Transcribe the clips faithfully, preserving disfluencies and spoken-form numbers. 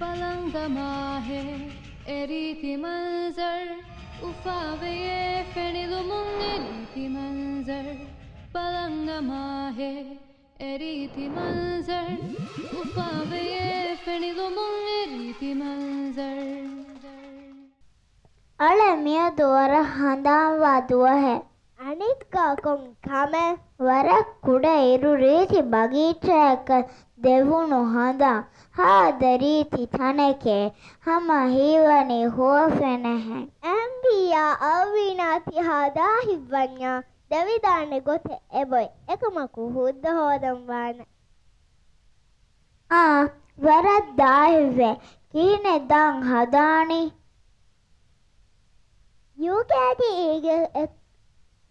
ބަލަން ގަމާހޭ އެ ރީތި މަންޒަރު، އުފާވެޔޭ ފެނިލުމުން އެ ރީތި މަންޒަރު. ބަލަން ގަމާހޭ އެ ރީތި މަންޒަރު، އުފާވެޔޭ ފެނިލުމުން އެ ރީތި މަންޒަރު. އަޅެ މިއަދު ވަރަށް ހަނދާންވާ ދުވަހެއް. އަނެއްކާ ކޮން ކަމެއް؟ ވަރަށް ކުޑަ އިރު ރީތި ބަގީޗާއަކަށް ދެވުނު ހަނދާން. ހާދަ ރީތި ތަނެކޭ، ހަމަ ހީވަނީ ހުވަފެނެއްހެން. އަނބިޔާ އަވީނާ ތިހާ ދާހިތް ވަންޏާ ދެވިދާނެ ގޮތެއް އެބޮތް. އެކަމަކު ހުއްދަ ހޯދަން ވާނެ. އާ، ވަރަށް ދާހިތްވޭ. ކިހިނެއް ދާން ހަދާނީ؟ ޔޫކޭޑީއީގެ އެ-،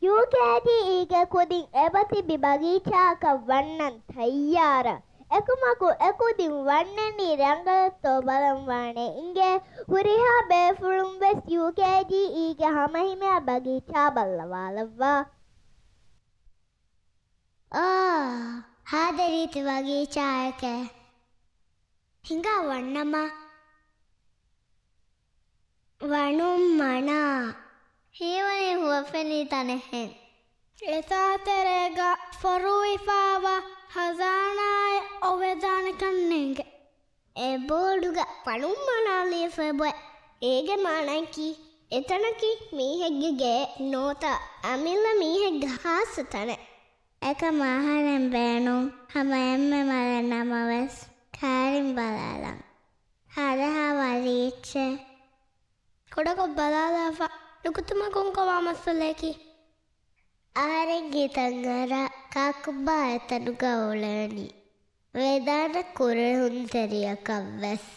ޔޫކޭޑީއީގެ ކުދިން އެބަތިބި ބަގީޗާއަކަށް ވަންނަން ތައްޔާރަށް. އެކަމަކު އެކުދިން ވަންނަނީ ރަނގަޅަށްތޯ ބަލަން ވާނެ އިނގޭ. ހުރިހާ ބޭފުޅުން ވެސް ޔޫކޭޑީއީގެ ހަމަހިމޭ ބަގީޗާ ބައްލަވާލައްވާ. އާ، ހާދަ ރީތި ބަގީޗާއެކޭ. ހިނގާ ވަންނަމާ. ވަނުން މަނާ. ހީވަނީ ހުވަފެނި ތަނެއްހެން. އެތާ ތެރޭގަ ފޮރުވިފާވާ ހަޒާނާއެއް އޮވެދާނެކަން ނޭނގެ. އެ ބޯޑުގަ ވަނުން މަނާ ލިޔެފަ އެބޮތް. އޭގެ މާނައަކީ، އެތަނަކީ މީހެއްގެ ގެއެއް ނޫންތާ، އަމިއްލަ މީހެއްގެ ހާއްސަ ތަނެއް. އެކަމަށް އަހަރެން ބޭނުން ހަމަ އެންމެ މަލެއް ނަމަވެސް، ކައިރިން ބަލާލަން. ހާދަހާ ވަރީއްޗެއް. ކުޑަކޮށް ބަލާލާފަ، ނުކުތުމަކުން ކޮބާ މައްސަލައަކީ؟ އަހަރެން ހިތަށް އަރާ، ކާކުބާ އެތަނުގަ އުޅޭނީ. ވެދާނެ ކުރެހުންތެރިއަކަށް ވެސް.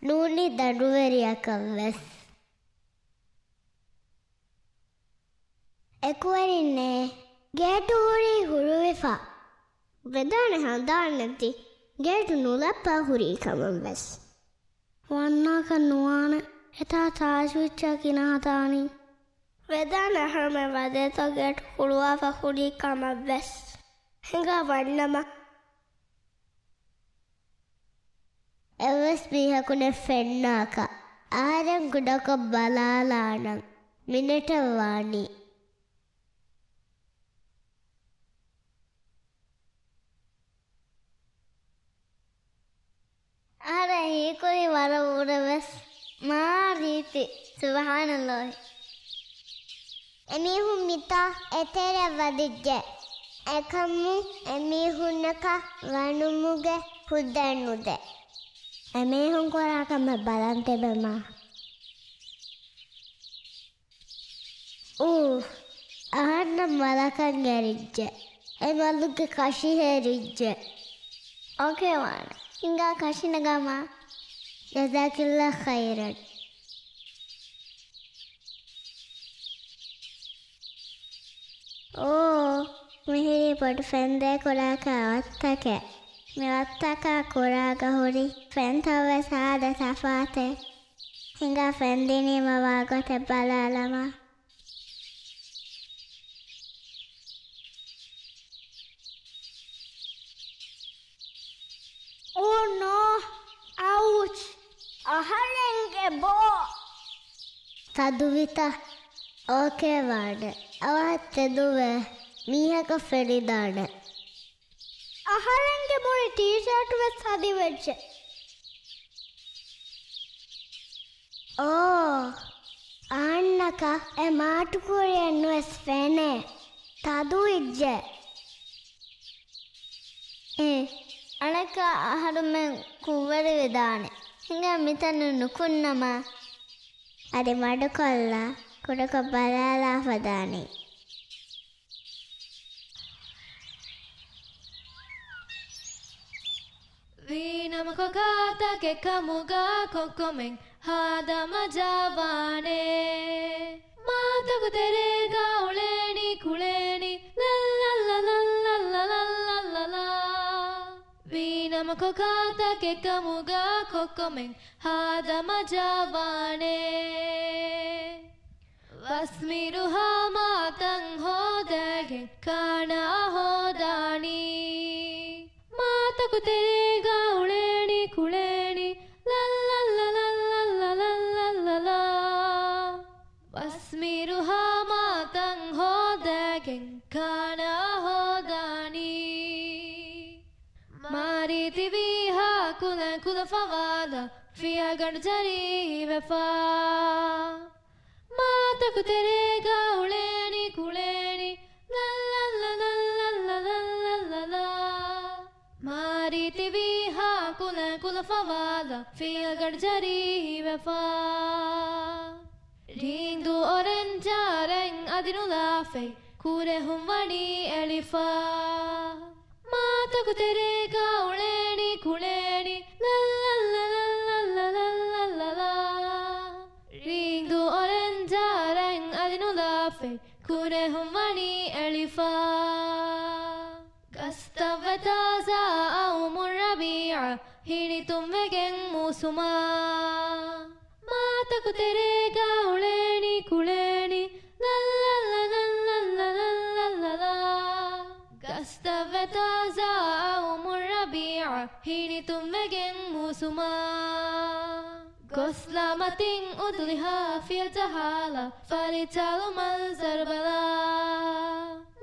ނޫނީ ދަނޑުވެރިއަކަށް ވެސް. އެކުވެރިންނޭ، ގޭޓު ހުރީ ހުޅުވިފަ. ވެދާނެ ހަނދާން ނެތި، ގޭޓު ނުލައްޕާ ހުރީ ކަމަށް ވެސް. ވަންނާކަށް ނުވާނެ، އެތާ ޗާޖު ވިއްޗާ ކިނާ ދާނީ. ވެދާނެ ހަމަ ވަދޭތޯ ގޭޓު ހުޅުވާފަ ހުރީ ކަމަށް ވެސް. ހިނގާ ވަންނަމަ. އެއްވެސް މީހަކު ނެތް ފެންނާކަށް. އަހަރެން ކުޑަކޮށް ބަލާލާނަން. މިނެޓެއް ވާނީ. އަހަރެން ހީކުރީ ވަރަށް ވުރެ ވެސް މާ ރީތި. ސުބްޙާނައްލާހި. އެމީހުން މިތާ އެތެރެ ވަދެއްޖެ. އެކަމު އެމީހުންނަކަށް ވަނުމުގެ ހުއްދައެއް ނުދޭ. އެމީހުން ކުރާ ކަމެއް ބަލަން ތިބެމާ. އޫ، އަހަންނަށް މަލަކަށް އެރިއްޖެ. އެ މަލުގެ ކަށި ހެރިއްޖެ. އޯކޭ ވާނެ. ހިނގާ ކަށި ނަގާމާ. ޖަޒާކައްލާހު ޚައިރަން. އޯ، މިހިރީ ބޮޑު ފެންދޭ ކުރާ ކާވައްތަކެއް. މި ވައްތަކާ ކުރާގަ ހުރި ފެންތައް ވެސް ހާދަ ތަފާތެއް. ހިނގާ ފެން ދިނީމަ ވާ ގޮތެއް ބަލާލަމާ. އޯ ނޯ! އައުޗް! އަހަރެންގެ ބޯ! ތަދުވިތަ؟ އޯކޭ ވާނެ. އަވަހަށް ތެދުވޭ. މީހަކަށް ފެނިދާނެ. އަހަރެންގެ މުޅި ޓީޝާޓު ވެސް ހަދިވެއްޖެ. އޯ، އަހަންނަކަށް އެ މާޓުކުރިއެއްނުވެސް ފެނޭ. ތަދުވިއްޖެ. އޭ، އަނެއްކާ އަހަރުމެން ކުށްވެރިވެދާނެ. ހިނގާ މިތަނުން ނުކުންނަމާ. އަދި މަޑުކޮށްލާ، ކުޑަކޮށް ބަލާލާފަ ދާނީ. ވީނަމަ ކޮކާތަކެއް ކަމުގަ ކޮއްކޮމެން ހާދަ މަޖާވާނެ. މާތަކު ތެރޭގަ އުޅޭނީ ކުޅޭނީ ލައްލައްލަ ލައްލައްލަ ލައްލައްލަ ލަ. ވީނަމަ ކޮކާތަކެއް ކަމުގަ ކޮއްކޮމެން ހާދަ މަޖާވާނެ. ވަސްމިރު ހާމާތައް ހޯދައިގެން ކާނާ ހޯދާނީ. މާތަކު ތެރޭގަ އުޅޭނީ ކުޅޭނީ ލައް ފަވާލަ ފިޔަގަނޑު ޖަރީވެފަ. މާތަކު ތެރޭގަ އުޅޭނީ ކުޅޭނީ ލައްލައްލަ ލައްލައްލަ ލައްލައްލަ. މާރީ ތިވީހާ ކުލަ ކުލަ ފަވާލަ ފިޔަގަނޑު ޖަރީވެފަ. ރީނދޫ އޮރެންޖާ ރަން އަދި ނުލާފައި ކުރެހުން ވަނީ އެޅިފަ. މާތަކު ތެރޭގަ އުޅޭނީ ކުޅޭނީ ލައްލައްލަ ލައްލައްލަ ލައްލައްލަ. ރީނދޫ އޮރެންޖާ ރަން އަދި ނުލާފައި ކުރެހުން ވަނީ އެޅިފަ. ގަސްތައް ވެ ތާޒާ އައުމު ރަބީޢަ ހިނިތުންވެގެން މޫސުމާ. މާތަކު ތެރޭގަ އުޅޭނީ ކުޅޭނީ ލައްލައްލަ ލައްލައްލަ ލައްލައްލަ. ގަސްތައް ވެ ތާޒާ އައުމު ރަބީޢަ ހިނިތުންވެގެން މޫސުމާ. ގޮސްލާ މަތިން އުދުހިލާ ފިޔަ ޖަހާލާ ފަރިޗާލު މަންޒަރު ބަލާ.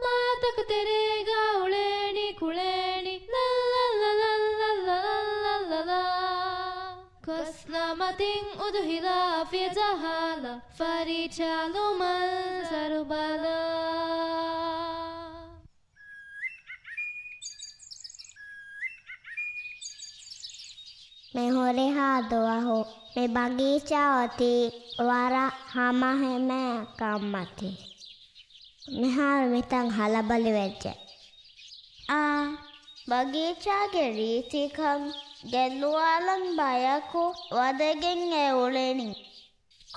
މާތަކު ތެރޭގަ އުޅޭނީ ކުޅޭނީ ލައްލައްލަ ލައްލައްލަ ލައްލައްލަ. ގޮސްލާ މަތިން އުދުހިލާ ފިޔަ ޖަހާލާ ފަރިޗާލު މަންޒަރު ބަލާ. މި ހުރިހާ ދުވަހު މި ބަގީޗާ އޮތީ ވަރަށް ހަމަހިމޭ ކަންމަތީ. މިހާރު މިތަން ހަލަބޮލިވެއްޖެ. އާ، ބަގީޗާގެ ރީތިކަން ގެއްލުވާލަން ބަޔަކު ވަދެގެން އެ އުޅެނީ.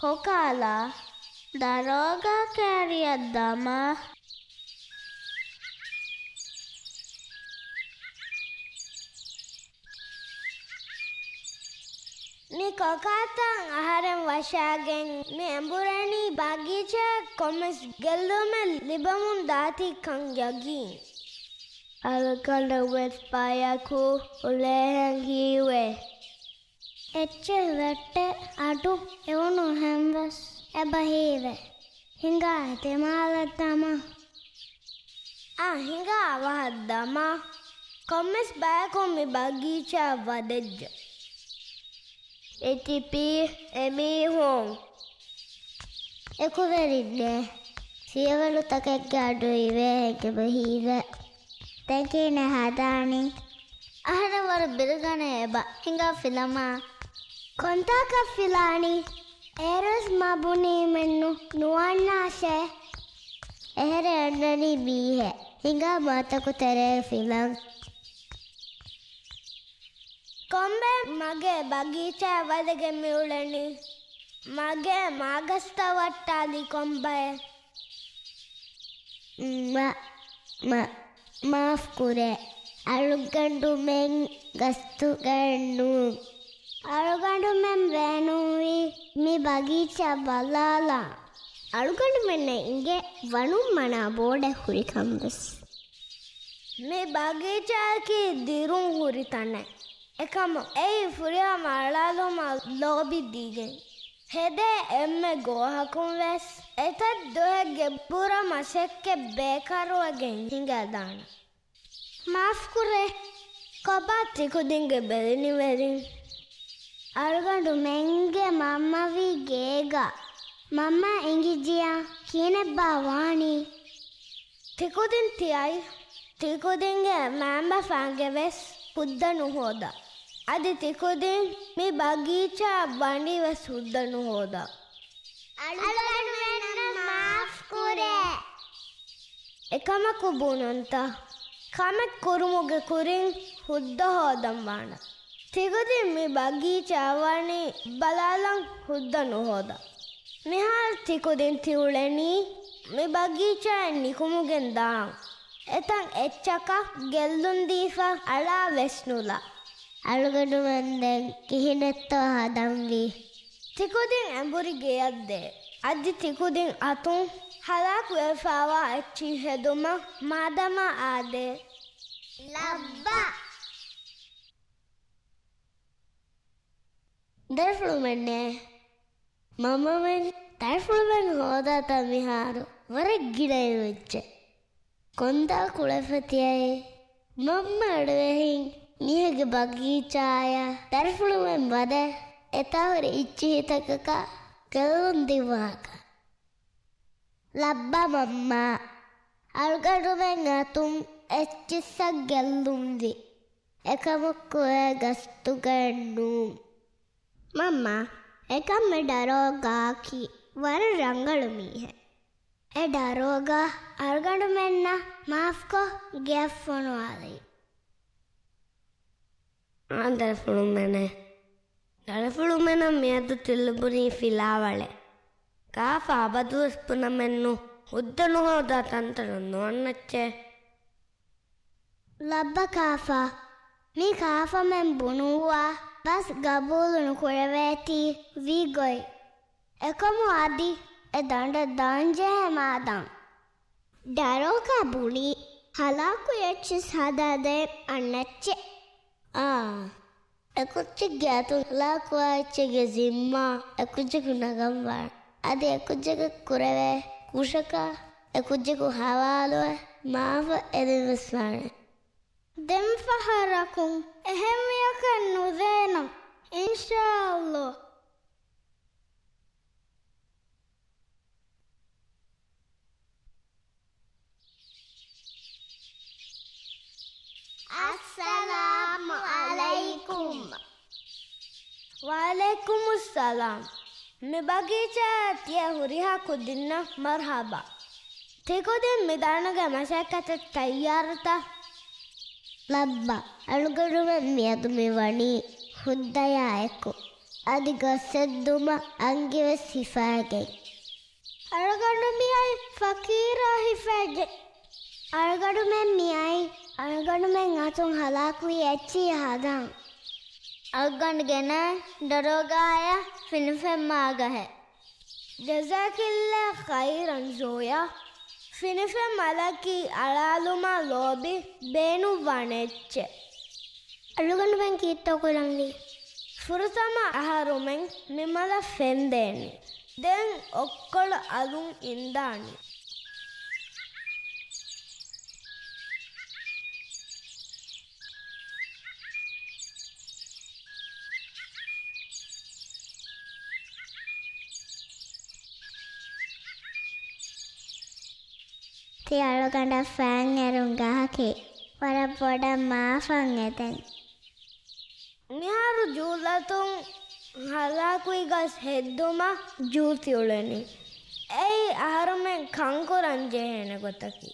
ކޮކާލާ ދަރޯގާ ކާރިއަށް ދަމާ، މި ކޮކާތައް އަހަރެން ވަށާގެން މި އެނބުރެނީ ބަގީޗާއަށް ކޮންމެސް ގެއްލުމެއް ލިބެމުން ދާތީ ކަން ޔަގީން. އަޅުގަނޑު ވެސް ބަޔަކު އުޅޭހެން ހީވޭ. އެއްޗެއް ވެއްޓެ އަޑު އެވުނު ހެންވެސް އެބަ ހީވޭ. ހިނގާ ދިމާލަށް ދަމާ. އާ، ހިނގާ އަވަހަށް ދަމާ. ކޮންމެސް ބަޔަކު މި ބަގީޗާއަށް ވަދެއްޖެ. އެ ތިބީ އެމީހުން. އެކުވެރިންނޭ. ފިޔަވަޅުތަކެއްގެ އަޑު އިވޭހެން އެބަ ހީވޭ. ދެން ކިހިނެއް ހަދާނީ؟ އަހަރެން ވަރަށް ބިރުގަނެ އެބަ. ހިނގާ ފިލަމާ. ކޮންތާކަށް ފިލާނީ؟ އޭރުވެސް މާ ބުނީމެއްނު ނުވަންނާށޭ. އެހެރެ އަންނަނީ މީހެއް. ހިނގާ މާތަކު ތެރޭ ފިލަން. ކޮންބޭ މަގޭ ބަގީޗާއަށް ވަދެގެން މިއުޅެނީ؟ މަގޭ މާގަސްތައް ވައްޓާލީ ކޮންބައެއް؟ މަ، މަ، މާފް ކުރޭ. އަޅުގަނޑުމެން ގަސްތުގައެއް ނޫން. އަޅުގަނޑުމެން ބޭނުންވީ މި ބަގީޗާ ބަލާލާ. އަޅުގަނޑުމެންނަށް އިނގޭ ވަނުން މަނާ ބޯޑެއް ހުރި ކަން ވެސް. މި ބަގީޗާއަކީ ދިރުން ހުރި ތަނެއް. އެކަމު އެއީ ފުރިހަމަ އަޅާލުމަށް ލޯބި ދީގެން ހެދޭ އެންމެ ގޯހަކުން ވެސް އެތައް ދުވަހެއްގެ ބުރަ މަސައްކަތް ބޭކާރުވެގެން ހިނގައިދާނެ. މާފްކުރޭ. ކޮބާ ތިކުދިންގެ ބެލެނިވެރިން؟ އަޅުގަނޑުމެންގެ މަންމަވީ ގޭގަ. މަންމަ އެނގިއްޖިއްޔާ ކިހިނެއްބާ ވާނީ؟ ތިކުދިން ތިއައީ ތިކުދިންގެ މައިންބަފައިންގެ ވެސް ހުއްދަ ނުހޯދާ. އަދި ތިކުދިން މި ބަގީޗާއަށް ވަނީ ވެސް ހުއްދަ ނުހޯދާ. އަޅުގަނޑުމެންނަށް މާފްކުރޭ. އެކަމަކު ބުނަންތަ؟ ކަމެއް ކުރުމުގެ ކުރިން ހުއްދަ ހޯދަން ވާނެ. ތިކުދިން މި ބަގީޗާ ވަނީ ބަލާލަން ހުއްދަ ނުހޯދާ. މިހާރު ތިކުދިން ތިއުޅެނީ މި ބަގީޗާއިން ނިކުމުގެން ދާން. އެތަން އެއްޗަކަށް ގެއްލުން ދީފަ އަޅާ ވެސް ނުލާ. އަޅުގަނޑުމެން ދެން ކިހިނެއްތޯ ހަދަންވީ؟ ތިކުދިން އެނބުރި ގެޔަށްދޭ. އަދި ތިކުދިން އަތުން ހަލާކުވެފައިވާ އެއްޗިހި ހެދުމަށް މާދަމާ އާދޭ. ލައްބަ. ދަރިފުޅުމެންނޭ. މަންމަމެން ދަރިފުޅުމެން ހޯދާތާ މިހާރު ވަރަށް ގިނައިން ވެއްޖެ. ކޮންތާކު އުޅެފަ ތިއައީ؟ މަންމަ އަޑުއެހިން މީހެއްގެ ބަގީޗާއަށް ދަރިފުޅުމެން ވަދެ، އެތާ ހުރި އިއްޗިހިތަކަކަށް ގެއްލުން ދިން ވާހަކަ. ލައްބަ މަންމާ، އަޅުގަނޑުމެން އަތުން އެއްޗިއްސަށް ގެއްލުންވި. އެކަމަކު އެ ގަސްތުގައެއް ނޫން. މަންމާ، އެކަމް އެ ޑަރޯގާއަކީ ވަރަށް ރަނގަޅު މީހެއް. އެ ޑަރޯގާ އަޅުގަނޑުމެންނަށް މާފްކޮށް ގެއަށް ފޮނުވާލީ. އާނދަރެފުޅުމެނެ. ދަރިފުޅުމެނަށް މިއަދު ތިލުބުނީ ފިލާވަޅެއް. ކާފަ އަބަދުވެސް ބުނަމެއްނު ހުއްދަ ނުހޯދާ ތަންތަނަށް ނުވަންނައްޗޭ. ލައްބަ ކާފަ. މި ކާފަމެން ބުނުއްވާ ބަސް ގަބޫލު ނުކުރެވޭތީ ވީ ގޮތް. އެކަމު އަދި އެ ދަނޑަށް ދާންޖެހޭ މާދަން. ޑަރޯގާ ބުނީ ހަލާކު އެއްޗިސް ހަދާދޭން އަންނައްޗެއް. އާ، އެކުއްޖެއްގެ އަތުން ހަލާކުވާ އެއްޗެއްގެ ޒިންމާ އެކުއްޖަކު ނަގަންވާނެ. އަދި އެކުއްޖަކަށް ކުރެވޭ ކުށަކަށް އެކުއްޖަކު ހަވާލުވެ މާފަށް އެދެންވެސް ވާނެ. ދެން ފަހަރަކުން އެހެން ވިޔަކަށް ނުދޭނަން، އިންޝާﷲ. އައްސަލާމު ޢަލައިކުމް. ވަޢަލައިކުމުއްސަލާމް. މި ބަގީޗާއަށް ތިޔަ ހުރިހާ ކުދިންނަށް މަރުޙަބާ. ތިކުދިން މި ދަނޑުގެ މަސައްކަތަށް ތައްޔާރުތަ؟ ލައްބަ، އަޅުގަނޑުމެން މިއަދު މި ވަނީ ހުއްދަޔާ އެކު. އަދި ގަސް ހެއްދުމަށް އަންގިވެސް ހިފައިގެން. އަޅުގަނޑު މިއައީ ފަޤީރާ ހިފައިގެން. އަޅުގަނޑުމެން މިއައީ އަޅުގަނޑުމެން އަތުން ހަލާކުވި އެއްޗިހި ހަދަން. އަޅުގަނޑު ގެނައި ޑަރޯގާއަށް ފިނިފެން މާގަހެއް. ޖަޒާކަﷲ ޚައިރަން ޒޯޔާ. ފިނިފެން މަލަކީ އަޅާލުމާ ލޯބި ބޭނުންވާނެ އެއްޗެއް. އަޅުގަނޑުމެން ކީއްތޯ ކުރަންވީ؟ ފުރަތަމަ އަހަރުމެން މި މަލަށް ފެންދޭނީ. ދެން އޮއްކޮޅު އަލުން އިންދާނީ. ތި އަޅުގަނޑަށް ފައިން އެރުން ގަހަކީ ވަރަށް ބޮޑަށް މާފަށް އެދެން. މިހާރު ޖޫލަތުން ހަލާކުވި ގަސް ހެއްދުމަށް ޖޫސް އުޅެނީ. އެއީ އަހަރުމެން ކަންކުރަން ޖެހޭނެ ގޮތަކީ.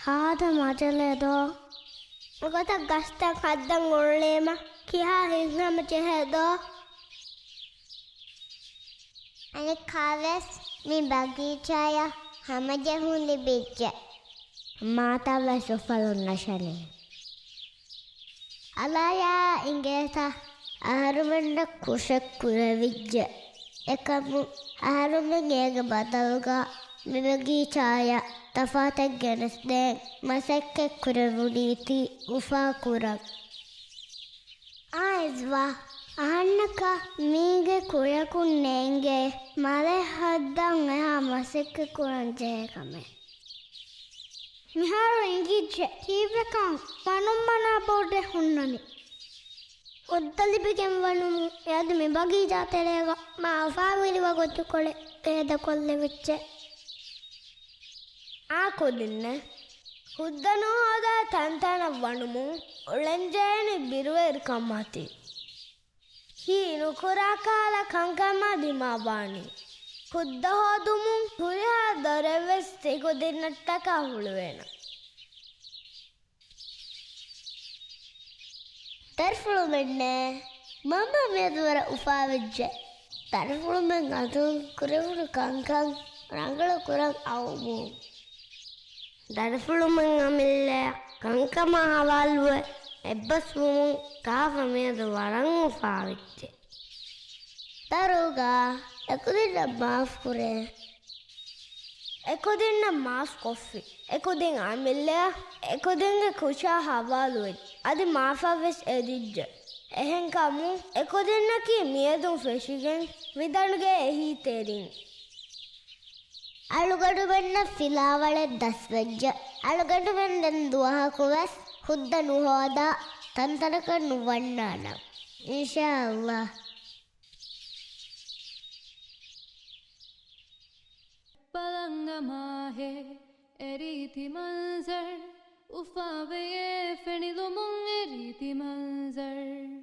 ހާދަ މަޖަލެއް ދޯ؟ އެގޮތަށް ގަސްތައް ހައްދަން އުޅުނީމަ ކިހާ ހިތްހަމަޖެހޭ ދޯ؟ އަނެއްކާވެސް މި ބަގީޗާޔަށް ހަމަޖެހުން ލިބިއްޖެ. މާތައް ވެސް އުފަލުން ނަށަނީ. އަލާޔާ އިނގޭތަ؟ އަހަރުމެންނަށް ކުށެއް ކުރެވިއްޖެ. އެކަމު އަހަރުމެން އޭގެ ބަދަލުގަ މި ބަގީޗާޔަށް ތަފާތެއް ގެނެސްދޭން މަސައްކަތް ކުރެވުނީތީ އުފާކުރަން. އާއިޒްވާ، އަހަންނަކަށް މީގެ ކުރިއަކުން ނޭނގޭ މަލެއް ހައްދަން އެހާ މަސައްކަތް ކުރަން ޖެހޭ ކަމެއް. މިހާރު އެނގިއްޖެ ކީއްވެކަން ވަނުމަނާ ބޮޑެއް ހުންނަނީ. ހުއްދަ ލިބިގެން ވަނުމުން އެއަދު މި ބަގީޗާ ތެރޭގަ މާ އުފާވެރިވާ ގޮތުކޮޅެއް ގޭދަކޮށްލެވިއްޖެ. އާ ކުދިންނޭ. ހުއްދަ ނުހޯދާ ތަންތަނަށް ވަނުމުން އުޅެންޖެހޭނީ ބިރުވެރިކަން މަތީ. ހީ ނުކުރާ ކަހަލަ ކަންކަމާ ދިމާވާނީ. ހުއްދަ ހޯދުމުން ހުރިހާ ދޮރެއްވެސް ތިކުދިންނަށްޓަކާ ހުޅުވޭނަން. ދަރިފުޅުމެންނޭ، މަންމަ މިއަދު ވަރަށް އުފާވެއްޖެ. ދަރިފުޅުމެން އަތުން ކުރެވުނު ކަންކަން ރަނގަޅު ކުރަން އައުމުން. ދަރިފުޅުމެން އަމިއްލައަށް ކަންކަމާ ހަވާލުވެ އެއްބަސްވުމުން ކާފަ މިއަދު ވަރަށް އުފާވެއްޖެ. ދަރޯގާ، އެކުދިންނަށް މާފް ކުރޭ. އެކުދިންނަށް މާފް ކޮށްފި. އެކުދިން އަމިއްލައަށް އެކުދިންގެ ކުށާ ހަވާލުވެ އަދި މާފަށްވެސް އެދިއްޖެ. އެހެންކަމުން އެކުދިންނަކީ މިއަދުން ފެށިގެން މިދަނޑުގެ އެހީތެރިން. އަޅުގަނޑުމެންނަށް ފިލާވަޅެއް ދަސްވެއްޖެ. އަޅުގަނޑުމެން ދެން ދުވަހަކުވެސް ހުއްދަ ނުހޯދާ ތަންތަނަކަށް ނުވަންނާނަން. އިންޝާﷲ. ބަލަން މާހޭ އެރީތި މަންޒަރު، އުފާވެޔޭ ފެނިލުމުން އެރީތި މަންޒަރު.